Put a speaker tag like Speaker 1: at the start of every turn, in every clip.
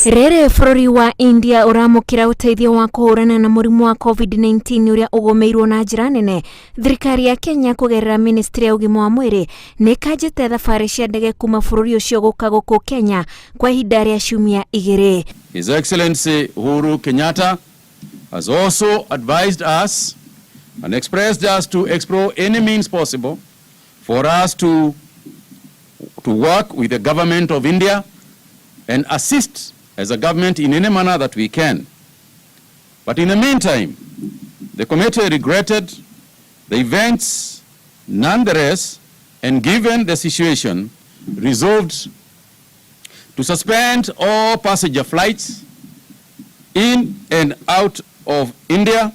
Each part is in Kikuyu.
Speaker 1: Rĩrĩ bũrũri wa India ũramũkĩra ũteithio wa kũhũrana na mũrimũ wa COVID-19 ũrĩa ũgũmĩirwo na njĩra nene, thirikari ya Kenya kũgerera ministry ya ũgima wa mwĩrĩ nĩ ĩkanjĩte thabarĩ cia ndege kuma bũrũri ũcio gũka gũkũ Kenya kwa ihinda rĩa ciumia igĩrĩ.
Speaker 2: His Excellency Uhuru Kenyatta has also advised us and expressed us to explore any means possible for us to work with the government of India and assist as a government in any manner that we can. But in the meantime, the committee regretted the events nonetheless, and given the situation, resolved to suspend all passenger flights in and out of India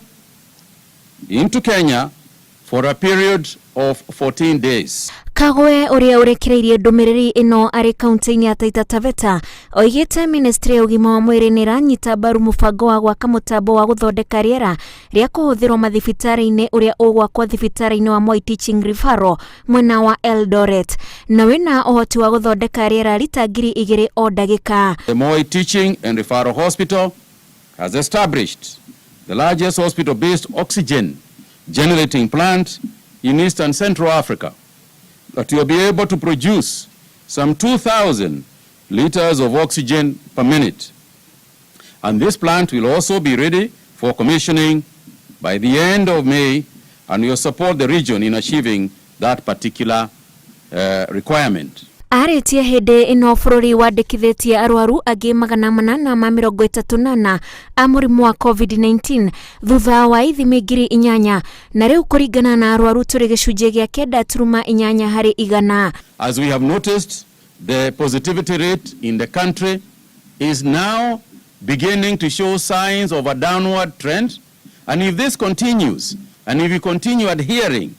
Speaker 2: into Kenya for a period of 14 days.
Speaker 1: Kagwe ũrĩa ũrekereirie ndũmĩrĩri ĩno arĩ kaunti-inĩ ya Taita Taveta oigĩte ministry ya ũgima wa mwĩrĩ nĩ ĩranyita mbaru mũbango wa gwaka mũtambo wa gũthondeka rĩera rĩa kũhũthĩrwo mathibitarĩ-inĩ ũrĩa ũgwakwo thibitarĩ-inĩ wa Moi Teaching Referral mwena wa Eldoret na wĩna ũhoti wa gũthondeka rĩera rita 2000 o ndagĩka.
Speaker 2: The Moi Teaching and Referral Hospital has established the largest hospital-based oxygen generating plant in East and Central Africa that will be able to produce some 2,000 liters of oxygen per minute. And this plant will also be ready for commissioning by the end of May and will support the region in achieving that particular requirement.
Speaker 1: Arĩtie hĩndĩ ĩno bũrũri wandĩkithĩtie arwaru angĩ 834 a mũrimũ wa COVID-19 thutha wa ithimi 8000, na rĩu kũringana na arwaru tũrĩ gĩcunjĩ gĩa 9.8 harĩ igana.
Speaker 2: As we have noticed, the positivity rate in the country is now beginning to show signs of a downward trend. And if this continues, and if we continue adhering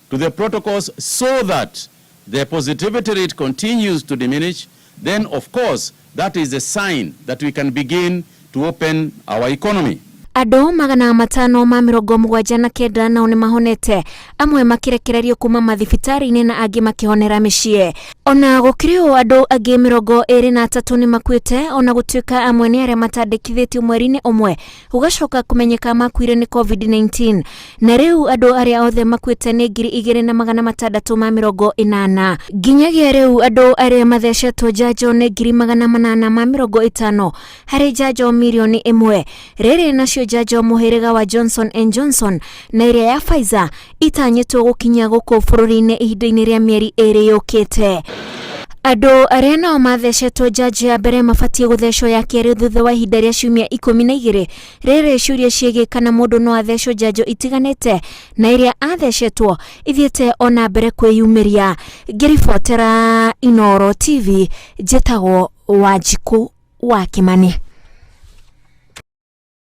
Speaker 2: to the protocols so that the positivity rate continues to diminish, then of course that is a sign that we can begin to open our economy.
Speaker 1: Andũ 579 nao nĩ mahonete, amwe makĩrekererio kuma mathibitarĩ-inĩ na angĩ makĩhonera mĩciĩ. Ona gũkĩrĩ ũũ, andũ angĩ 23 nĩ makuĩte, ona gũtuĩka amwe nĩ arĩa matandĩkithĩtio mweri-inĩ ũmwe gũgacoka kũmenyeka makuire nĩ COVID-19, na rĩu andũ arĩa othe makuĩte nĩ 2680. Nginyagia rĩu andũ arĩa mathecetwo njanjo nĩ 850,000 harĩ njanjo mirioni 1. Rĩrĩ nacio njanjo mũhĩrĩga wa Johnson and Johnson na ĩrĩa ya Pfizer itanyĩtwo gũkinya gũkũ bũrũri-inĩ ihinda-inĩ rĩa mĩeri 2 yũkĩte. Andũ arĩa nao mathecetwo njanjo ya mbere mabatiĩ gũthecwo ya kerĩ thutha wa ihinda rĩa ciumia 12. Rĩrĩ ciũria ciĩgiĩ kana mũndũ no athecwo njanjo itiganĩte na ĩrĩa athecetwo ithiĩte ona mbere kwĩyumĩria. Ngĩribotera Inooro TV, njĩtagwo Wanjikũ wa Kimani.